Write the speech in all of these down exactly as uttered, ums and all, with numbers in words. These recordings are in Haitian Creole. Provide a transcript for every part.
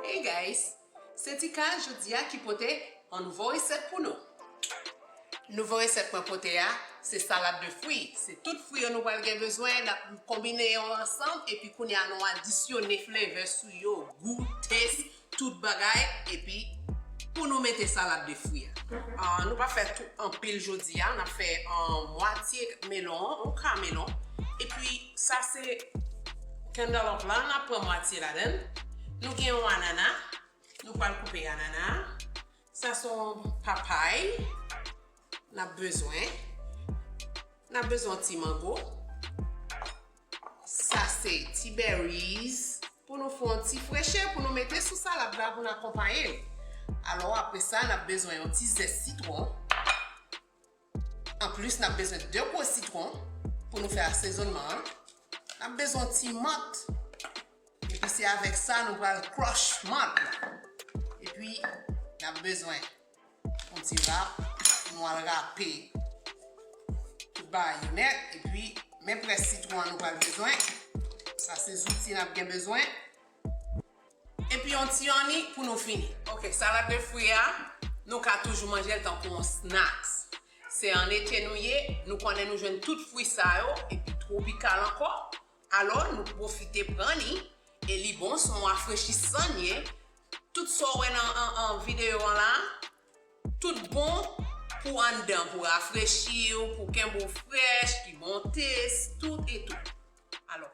Hey guys, se Tika jodi a ki pote yon nouvo resèt pou nou. Nouvo resèt mwen pote a, se salad de fwi. Se tout fwi yo nou pral gen bezwen, n ap konbine yo ansanm, epi kounye a nou adisyone flavor sou yo, gou, taste, tout bagay, epi pou nou mete salad de fwi a. Ah, nou pa fè tou anpil jodi a, n ap fè ah, mwatye melon, yon ka melon. Epi sa se cantaloupe la, n ap pran mwatye ladan l. Nou gen yon anana, nou pral koupe anana. Sa se yon papay n ap bezwen. N ap bezwen yon ti mango. Sa se ti berries. Pou nou fè yon ti frechè, pou nou mete sou salad la, pou n akonpaye l. Alò, apre sa, n ap bezwen yon ti zès sitwon. Anplis, n ap bezwen de gwo sitwon pou nou fè asezònman an. N ap bezwen yon ti mant. Epi se avèk sa, nou pral crush mant la. Epi, n ap bezwen yon ti rap, nou al rape tout bagay yo nèt, epi men près sitwon an nou pral bezwen. Sa se zouti n ap gen bezwen. Epi yon ti anni pou nou fini. Ok, salad de fwi a, nou ka toujou manje l tankou yon snacks. Se an ete nou ye, nou konnen nou jwenn tout fwi sa yo, epi twopikal ankò. Alò, nou pwofite pran li, e li bon, se yon rafrechisan li ye. Tout sa w wè nan an, an videyo an la, tout bon pou anndan, pou rafrechi w, pou kenbe w frèch, ki bon taste, tout e tout. Alò.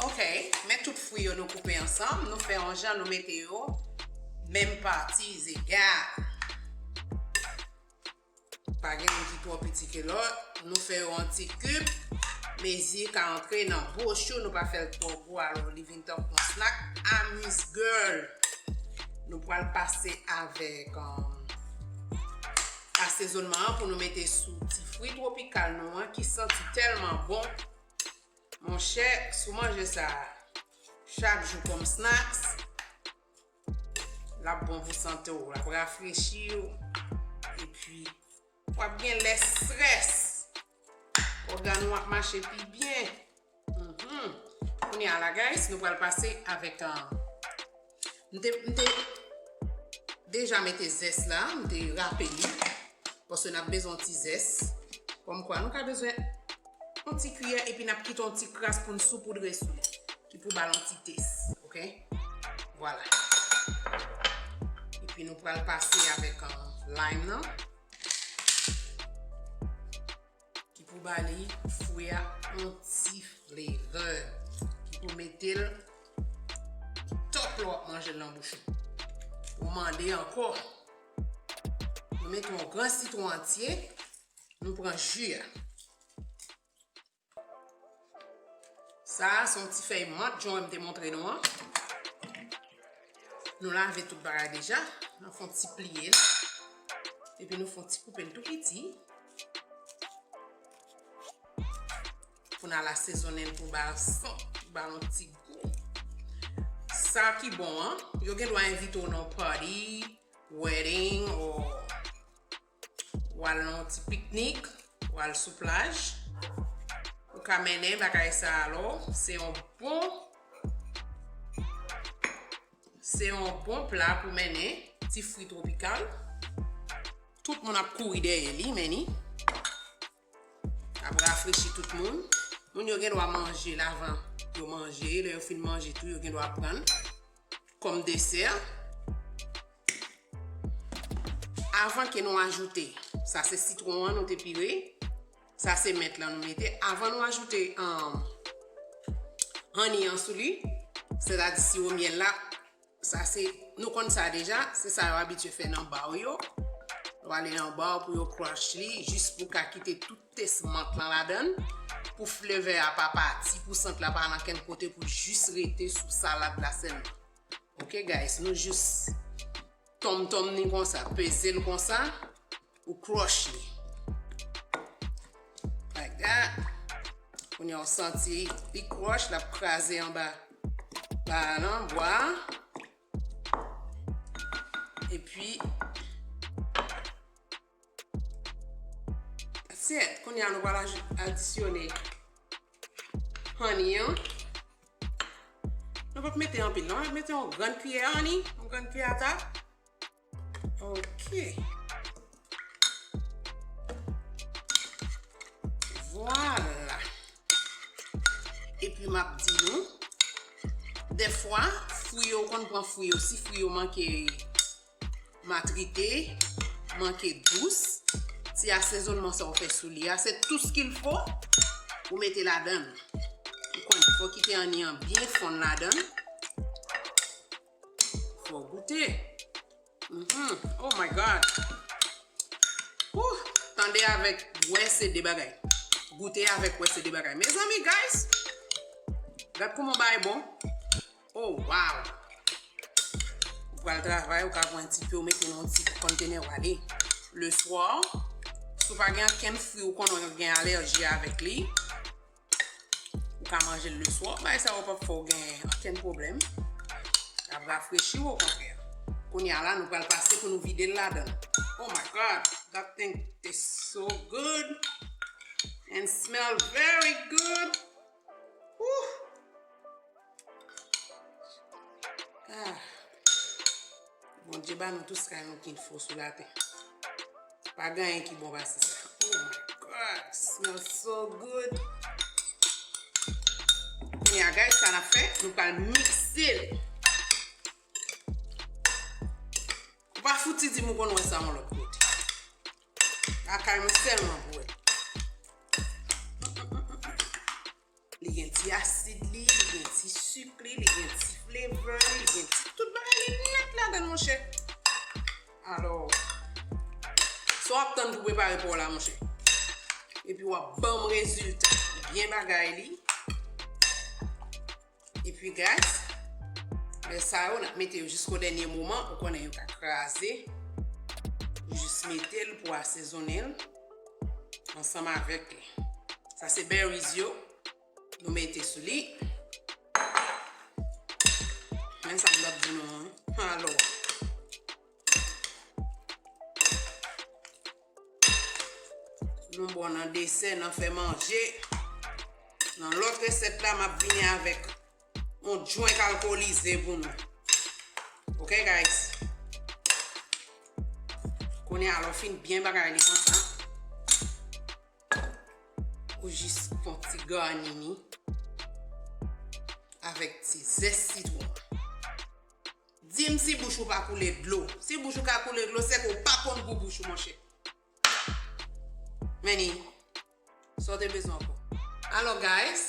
Ok, men tout fwi yo nou koupe ansanm, nou fè yon jan, nou mete yo menm pati, ze egal. Pa gen youn ki twò piti ke lòt, nou fè yo an ti kib, mezi ka antre nan bouch ou, nou pa fè l twò gwo, alò li vin tankou yon snack. Amuse girl. Nou pral pase avèk um, asezònman an pou nou mete sou ti fwi twopikal nou an ki santi tèlman bon. Monchè, si w manje sa chak jou kòm snacks, l ap bon pou sante w, l ap rafrechi w, epi w ap gen lès strès. Ògàn ou ap mache pi byen. Mhm. Kounye a la, guys, nou pral pase avèk, uh, m te, m te deja mete zès la, m te rape li. Paske n ap bezwen yon ti zès. Kòmkwa, nou ka bezwen yon ti kiyè, epi n ap kite yon ti kras pou n soupoudre sou li, ki pou ba l yon ti tes, oke? Vwala. Epi nou pral pase avèk, uh, lime nan, ki pou ba li fwi a yon ti flavor, ki pou mete l top lè w ap manje l nan bouch ou. Ou mande ankò. Nou mete yon gran sitwon antye, nou pran ji a. Sa a se yon ti fèy mant, jan m te montre nou an. Nou lave tout bagay deja. Nou fè yon ti pliye l. Epi nou fè yon ti koupe l tou piti. Pou n al asezonnen l pou ba l sant, pou ba l yon ti gou. Sa ki bon an, yo gen dwa envite w nan yon party, wedding, or w al nan yon ti piknik, w al sou plaj. Ou ka mennen bagay sa a, alò, se yon bon, se yon bon pla pou mennen, ti fri twopikal. Tout moun ap kouri dèyè li, men li ap rafrechi tout moun. Moun yo gen dwa manje l avan yo manje, lè yo fin manje tou, yo gen dwa pran l kòm desè. Avan ke nou ajoute, sa se sitwon an nou te pire, sa se mèt lan nou mete. Avan nou ajoute, um, honey an sou li, sètadi siwo myèl la, sa se, nou konn sa deja, se sa yo abitye fè nan bar yo. Yo ale nan bar pou yo crush li, jis pou ka kite tout tes mant lan ladan l, pou flavor a pa pati, pou sant la pa nan kenn kote, pou jis rete sou salad la sèlman. Ok, guys, nou jis tonm tonm ni konsa, peze l konsa, ou crush li. Like that. Kounye a w santi li crush, l ap kraze anba ba lan, bwa. Epi, that's it. Kounye a nou pral aj-, adisyone honey an. Nou p ap mete anpil, non. Mete yon grann kiyè honey, yon grann kiyè ata. Ok. Vwala. Epi m ap di nou, dèfwa, fwi yo, ou konn pran fwi yo, si fwi yo manke matirite, manke dous, ti asezonnman sa ou fè sou li a, c'est tout ce qu'il faut, ou mete ladan l. Ou konn, fò kite honey an byen fonn ladan l. Fò goute. Mhm. Oh my God. Ouh, tande avèk wè se de bagay. Goute avèk wè se de bagay. Mezanmi, guys, gad kòman bagay bon. Oh, wow. Ou pral travay, ou ka pran ti pe, ou mete nan yon ti kontenè, ou ale. Le soir, si w pa gen ankenn fwi ou konnen w gen alèji avèk li, ou ka manje l le soir. Bagay sa yo p ap fè w gen ankenn pwoblèm. L ap rafrechi w, okontrè. Kounye a la, nou pral pase pou nou vide l ladan l. Oh my God, that thing tastes so good and smell very good. Ouh. Ah. Bondye ba nou tout sa nou kin fo sou latè. Pa gen anyen ki bon pase sa. Oh my God, smells so good. Kounye a, guys, sa n ap fè, nou pral mikse l. Ou pa fouti di m ou konn wè sa yon lòt kote. Lakay mwen sèlman pou wè. Li gen ti asid li, li gen ti sik li, li gen ti flavor li, li gen ti tout bagay li nèt ladan l, monchè. Alò, sa w ap tann pou prepare pa w la, monchè. Epi w ap ban m rezilta. Byen bagay li. Epi, guys, lè sa yo, n ap mete yo jisko dènye moman. Ou konnen yo ka kraze. Ou jis mete l pou asezonnen l ansanm avèk li. Sa se berries yo. Nou mete sou li. Men sa m t ap di nou an. Alò. Nou bon nan desè, nan fè manje. Nan lòt resèt la, m ap vini avèk yon djwenk alkolize pou nou. Ok, guys? Kounye a, lè w fin byen bagay li konsa, ou jis fè yon ti garni li avèk ti zès sitwon. Di m si bouch ou pa koule dlo. Si bouch ou ka koule dlo, se ke w pa konn gou bouch ou, monchè. Men ni, sa w te bezwen ankò? Alò, guys,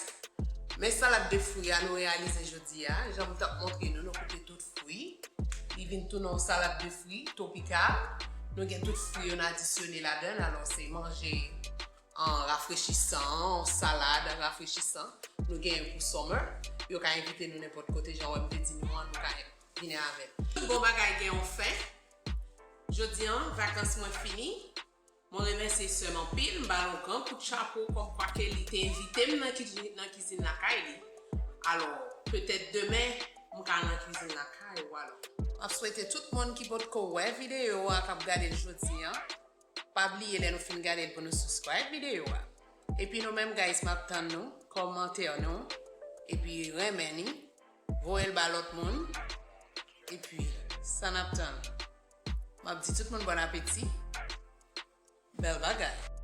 men salad de fwi a nou reyalize jodi a. Jan m t ap montre nou, nou koupe tout fwi. Li vin tounen yon salad de fwi twopikal. Nou gen tout fwi yo n adisyone ladan l. Alò, se manje an rafrechisan, yon salad rafrechisan. Nou genyen pou summer. Yo ka envite nou nenpòt kote, jan w wè m te di nou an, nou ka vini avè l. Tout bon bagay gen yon fen. Jodi an, vakans mwen fini. Mwen remèsye sè m anpil, m ba l yon gran kout chapo kòmkwa ke li te envite m nan kizin, nan kizin lakay li. Alò, petèt demen, m ka nan kizin lakay ou alò. M ap swete tout moun ki potko wè videyo a k ap gade l jodi an, pa bliye lè nou fin gade l pou nou subscribe videyo a. Epi nou menm, guys, m ap tann nou, kòmantè nou, epi renmen ni, voye l ba lòt moun, epi sa n ap tann. M ap di tout moun bon apeti, bèl bagay.